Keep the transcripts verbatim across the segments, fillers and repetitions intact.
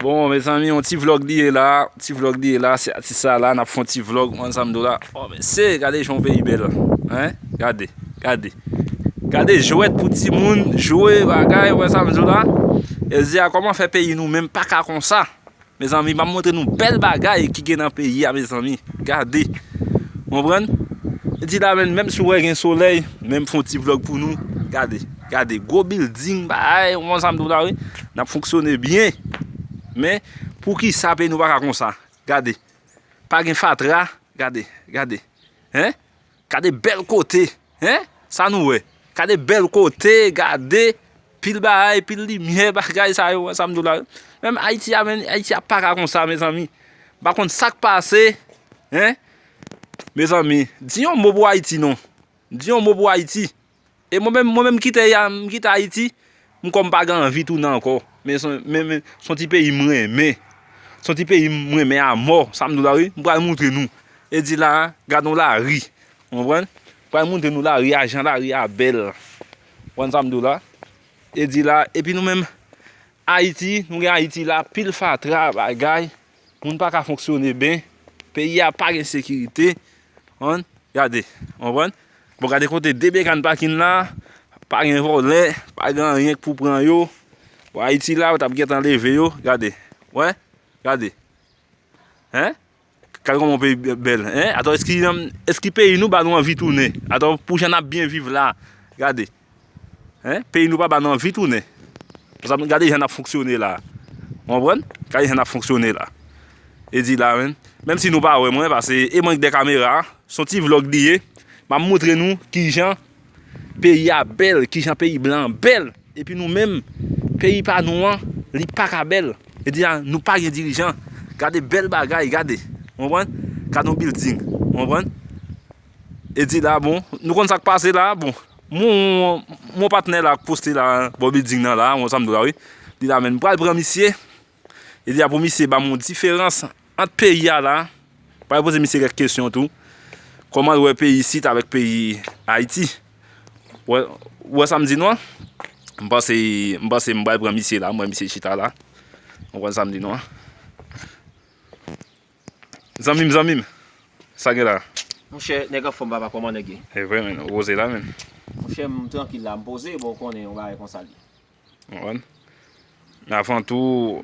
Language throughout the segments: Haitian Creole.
Bon, mezanmi, yon ti vlòg li ye la. Ti vlòg li ye la. Se atis sa la, n ap fè yon ti vlòg. Ou konn sa m di w la. Oh, mesye, gade jan yon peyi bèl. Hein? Gade, gade. Gade jwèt pou timoun jwe, bagay, ou wè sa m di w la. E di a, kòman fè peyi nou menm pa ka konsa? Mezanmi, m ap montre nou bèl bagay ki gen nan peyi a, mezanmi. Gade. Ou konprann? E di la, menm, menm si w wè gen solèy, menm fè yon ti vlòg pou nou. Gade, gade. Gwo bilding, bagay, ou konn sa m di w la, wi. N ap fonksyone byen. Men, poukisa peyi nou pa ka konsa? Gade. Pa gen fatra. Gade, gade. Hein? Gade bèl kote. Hein? Sa nou wè? Gade bèl kote, gade pil bagay, pil limyè, bagay sa yo, sa m di w la. Menm Ayiti a, menm Ayiti a pa ka konsa, mezanmi. M pa konn sa k pase. Hein? Mezanmi, di yon mo pou Ayiti non. Di yon mo pou Ayiti. E mwen menm, mwen menm kite ya, m kite Ayiti, m kwè m pa gen anvi tounen ankò. Men se, men, men se yon ti peyi m renmen. Se yon ti peyi m renmen amò, sa m di w la wi, m pral montre nou. E di la, gade yon lari. Ou konprann? M pral montre nou lari a, jan lari a bèl. Ou konprann sa m di w la? E di la, epi nou menm, Ayiti, nou gen Ayiti la, pil fatra, bagay. Moun pa ka fonksyone byen. Peyi a pa gen sekirite. Konprann? Gade. Konprann? Bon, gade kote de Bekan pakin la. Pa gen vòlè. Pa gen anyen k pou pran yo. Bon, Ayiti la, ou t ap gentan leve yo. Gade. Wè? Gade. Hein? Gade kòman yon peyi bè-, bèl. Hein? Atò, èske, èske peyi nou ba nou anvi tounen? Atò, pou jan n ap byen viv la. Gade. Hein? Peyi nou pa ba nou anvi tounen. Paske gade jan n ap fonksyone la. Ou konprann? Gade jan n ap fonksyone la. E di la, menm, menm si nou pa wè mwen, paske e mwen k dè kamera a, se yon ti vlòg li ye. M ap montre nou kijan peyi a bèl, kijan peyi blan an bèl. Epi nou menm, peyi pa nou an, li pa ka bèl. E di a, nou pa gen dirijan. Gade bèl bagay, gade. Ou konprann? Gade yon bilding. Ou konprann? E di la, bon, nou konn sa k pase la, bon. Mon, mon patnè la k poste la, bò bilding nan la, ou konn sa m di w la, wi. Li la, men m pral pran misye. E di a pou misye ba m yon diferans ant peyi a la. Pral poze misye kèk kesyon tou. Kòman l wè peyi isit avèk peyi Ayiti? Ou wè, ou wè sa m di nou an? M panse, m panse m pral pran misye la, m wè misye chita la. Ou konprann sa m di nou an? Zanmi m, zanmi m. Sa gen la? Monchè, nèg anfòm papa, kòman nèg ye? E vre, men, ou poze la, men. Monchè, m trankil la, m poze, bon, ou konnen yon bagay konsa l ye. Ou konprann? Men avan tou,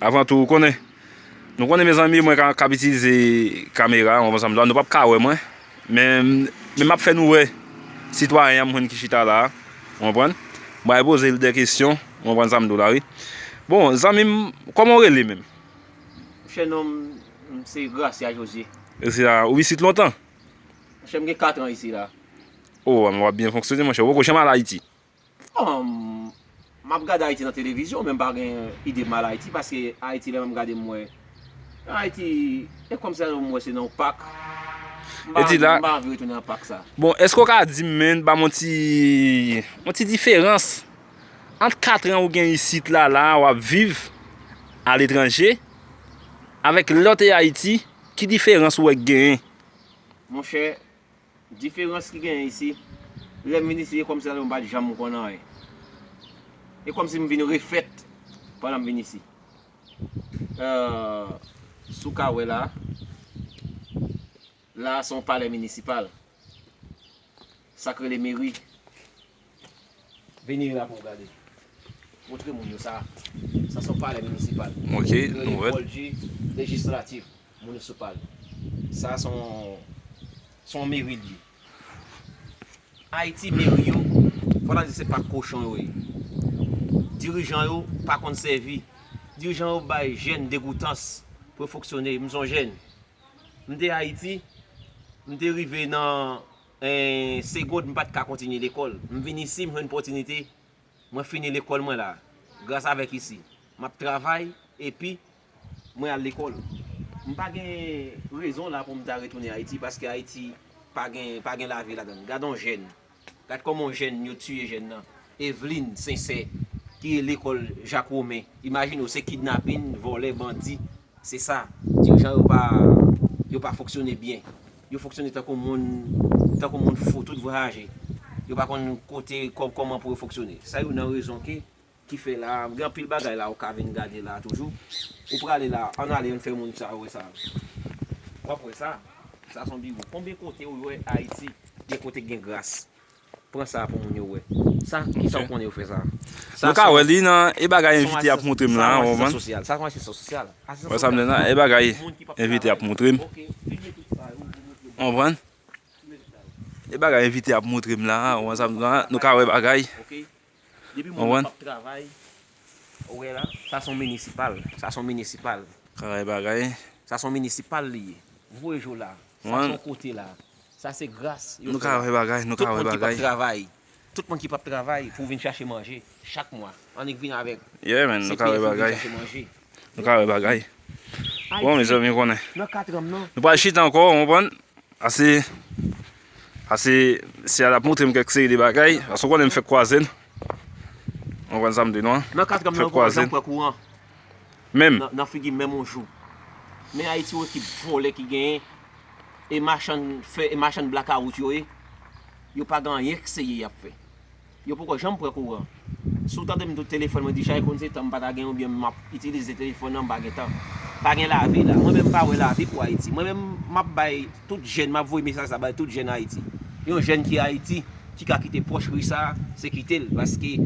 avan tou, ou konnen, nou konnen, mezanmi, mwen ka, k ap itilize kamera, ou konprann sa m di w la, nou p ap ka wè mwen. Men, men m ap fè nou wè sitwayen an m jwenn ki chita la a, ou konprann? M pral poze l de kesyon, ou konprann sa m di w la, wi. Bon, zanmi m, kòman w rele menm? Monchè, non m, m se Gracia José. E se la, ou isit lontan? Monchè, m gen kat an isi la. O, w ap byen fonksyone, monchè. Ou poko janm al Ayiti? Bon, m ap gade Ayiti nan televizyon, men m pa gen ide m al Ayiti, paske Ayiti, lè m gade m wè, Ayiti, e kòmsi m wè se nan yon pak. M pa anvi, m pa anvi retounen nan pak sa. Bon, èske w ka di m, men, ba m yon ti, yon ti diferans ant kat an ou gen isit la, la, w ap viv aletranje, avèk lè w te Ayiti, ki diferans ou wè k genyen? Monchè, diferans ki genyen isi, lè m vin isi, e kòmsi m pa t janm konn anyen. E kòmsi m vin refèt pandan m vin isi. Euh, si w ka wè la, la a se yon palè minisipal. Sa k rele meri. Vini la pou w gade. Montre moun yo sa. Sa se yon palè minisipal. Ok, nou wè. Lekòl di lejislatif, minisipal. Sa se yon, se yon meri l ye. Ayiti, meri yo, fò ta di se pak kochon yo ye. Dirijan yo pa konn sèvi. Dirijan yo bay jèn degoutans pou yo fonksyone. M se yon jèn. M te Ayiti, m te rive nan, eh, segond, m pa t ka kontinye lekòl. M vin isi, m jwenn opòtinite, mwen fini lekòl mwen la. Gras avèk isi, m ap travay, epi mwen al lekòl. M pa gen rezon la pou m ta retounen Ayiti, paske Ayiti pa gen, pa gen lavi ladan l. Gade yon jèn. Gad kòman yon jèn, yo tiye jèn nan. Eveline Sincère, ki lekòl Jak Romen. Imajine w, se kidnapin, vòlè, bandi. Se sa. Dirijan yo pa, yo pa fonksyone byen. Yo fonksyone tankou moun, tankou moun fou, tout vwayaje. Yo pa konn kote, kò-, kòman pou yo fonksyone. Sa youn nan rezon ke ki fè la, gen anpil bagay la ou ka vin gade la toujou. Ou prale la, ann ale, ann fè moun sa yo wè sa. W ap wè sa. Sa se yon biwo. Konbyen kote ou wè Ayiti? Gen kote gen gras. Pran sa pou moun yo wè. Sa, kisa ou konnen yo fè sa? Nou ka wè li nan e bagay envite ap montre m la, ou konprann? Sa se yon asistans sosyal. Wè sa m di la, e bagay envite ap montre m. Ou konprann? E bagay envite ap montre m la, ou konprann sa m di la, nou ka wè bagay. Depi moun nan p ap travay, ou wè la, sa se yon minisipal. Sa se yon minisipal. Ka wè bagay. Sa se yon minisipal li ye. Voye je w la. Sa se yon kote la. Sa se gras yo fè la. Nou ka wè bagay, nou ka wè bagay. Tout moun ki p ap travay, tout moun ki p ap travay pou vin chache manje chak mwa. Annik vin avèk. Yeah, man, nou ka wè bagay. Nou ka wè bagay. Bon, mezanmi, konnen. Nan katran m nan. Nou pral chita ankò, ou konprann? Ase, ase, si al ap montre m kèk seri de bagay, paske ou konnen m fèk kwaze l. Ou konprann sa m di nou an? Nan katran m nan, ou konprann, m pran kouran. Menm. Nan, nan figi m menm yon jou. Men Ayiti, yon ekip vòlè ki genyen. E machann fè, e machann blakawout yo ye. Yo pa gen anyen k serye y ap fè. Yo poko janm pran kouran. Si w tande m tout telefòn mwen deja, e konn se tan m pa ta gen oubyen m ap itilize telefòn nan, m pa gen tan. Pa gen lavi la. Mwen menm m pa wè lavi pou Ayiti. Mwen menm m ap bay tout jèn, m ap voye mesaj sa bay tout jèn Ayiti. Yon jèn ki Ayiti, ki ka kite pwòch ri sa, se kite l. Paske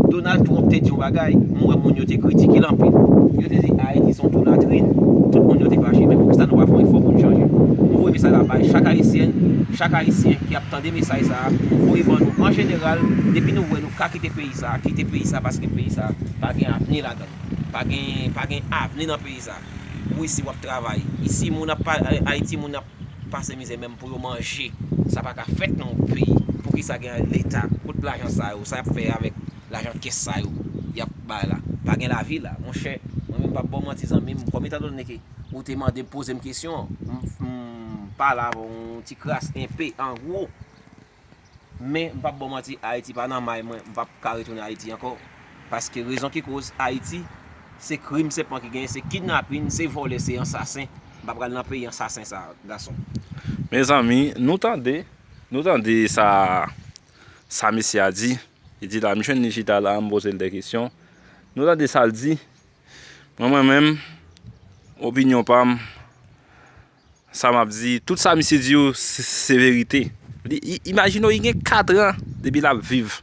Donald Trump te di yon bagay, m wè moun yo te kritike l anpil. Yo te di Ayiti se yon tou latrin. Tout moun yo te fache. Men poukisa nou pa fè yon efò pou n chanje? M voye mesaj la bay chak Ayisyen, chak Ayisyen ki ap tande mesaj sa a, voye ban nou. An jeneral, depi nou wè nou ka kite peyi sa a, kite peyi sa a, paske peyi sa a pa gen avni ladan l. Pa gen, pa gen avni nan peyi sa a. Ou isi w ap travay. Isi moun ap pa, Ayiti moun ap pase mizè menm pou yo manje. Sa pa ka fèt nan yon peyi. Poukisa gen leta? Kot lajan sa yo? Sa y ap fè avèk lajan kès sa yo y ap bay la? Pa gen lavi la. Monchè, mwen menm m p ap ba w manti zanmi m. Kòm etandone ke ou te mande m, poze m kesyon, m, m pale avè w yon ti kras, enpe, an gwo. Men, m p ap ba w manti, Ayiti pa nan may mwen, m p ap ka retounen Ayiti ankò. Paske rezon ki koz Ayiti, se krim sèlman ki genyen, se kidnapin, se vòlè, se ansasen. M pa pral nan peyi ansasen sa, gason. Mezanmi, nou tande, nou tande sa, sa mesye a di. Li di la, m jwenn li chita la, m poze l de kesyon. Nou tande sa l di. Mwen, mwen menm, opinyon pa m, sa m ap di, tout sa misye di yo, se, se verite. Li, i-, imajine w, li gen katran depi l ap viv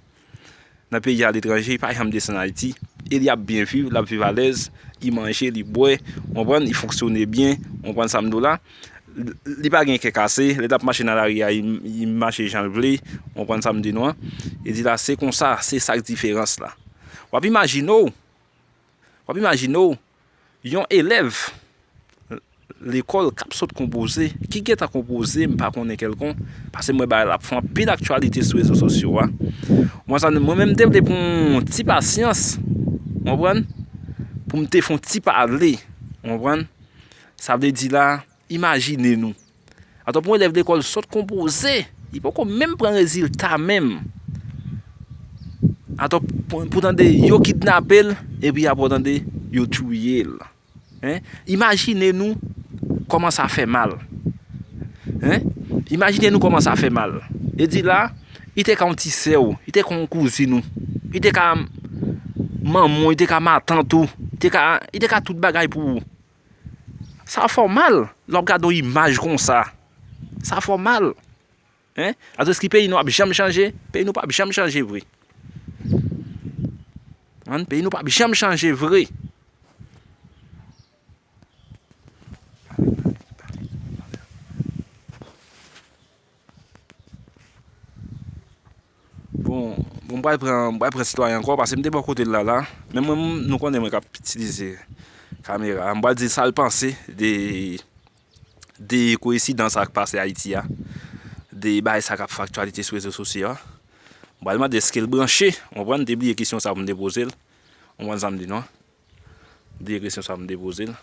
nan peyi aletranje, li pa janm desann Ayiti. E li ap byen viv, l ap viv alèz, li manje, li bwè, ou konprann, li fonksyone byen, ou konprann sa m di w la. Li, li pa gen kè kase, lè l ap mache nan lari a, li, li mache jan l vle, ou konprann sa m di nou an. Li di la, se konsa, se sa k diferans la. W ap imajine w, W ap imajine w, yon elèv lekòl k ap sot konpoze, ki gentan konpoze, m pa konnen kèlkon, paske m wè bagay la ap fè anpil aktyalite sou rezo sosyo a. Ou konprann sa, mwen menm, m te vle pran yon ti pasyans, ou konprann, pou m te fè yon ti pale, ou konprann. Sa vle di la, imajine nou. Atò pou yon elèv lekòl sot konpoze, li poko menm pran rezilta menm. Atò pou, pou tande yo kidnape l, epi apre w tande yo touye l. Hein? Imajine nou kòman sa fè mal. Hein? Imajine nou kòman sa fè mal. E di la, li te ka yon ti sè w, li te ka yon kouzin ou, li te ka manman w, li te ka matant ou, li te ka, li te ka tout bagay pou ou. Sa fè w mal lè w ap gade yon imaj konsa. Sa fè w mal. Hein? Atò èske peyi nou ap janm chanje? Peyi nou p ap janm chanje vre. Hein? Peyi nou p ap janm chanje vre. Bon, bon, m pral pran, m pral pran sitwayen ankò, paske m te bò kote l la, la. Men mwen, m, nou konnen mwen k ap itilize kamera. M pral di l sa l panse de, de koensidans sa k pase Ayiti a, de bagay sa k ap fè aktyalite sou rezo sosyo a. M pral mande èske l branche, ou konprann, m te bliye kesyon sa pou m te poze l. Ou konprann sa m di nou an? M bliye kesyon sa pou m te poze l.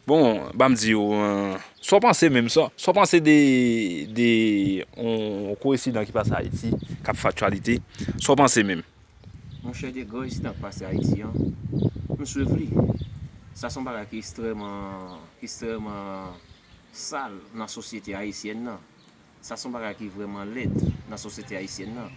Bon, ban m di w, euh, sa w panse menm, sa, sa w panse de, de yon koensidans ki pase Ayiti, k ap fè aktyalite? Sa w panse menm? Monchè, de gran ensidan k pase Ayiti an, m swiv li. Sa se yon bagay ki ekstrèman, ki ekstrèman sal nan sosyete ayisyèn nan. Sa se yon bagay ki vrèman lèd nan sosyete ayisyèn nan.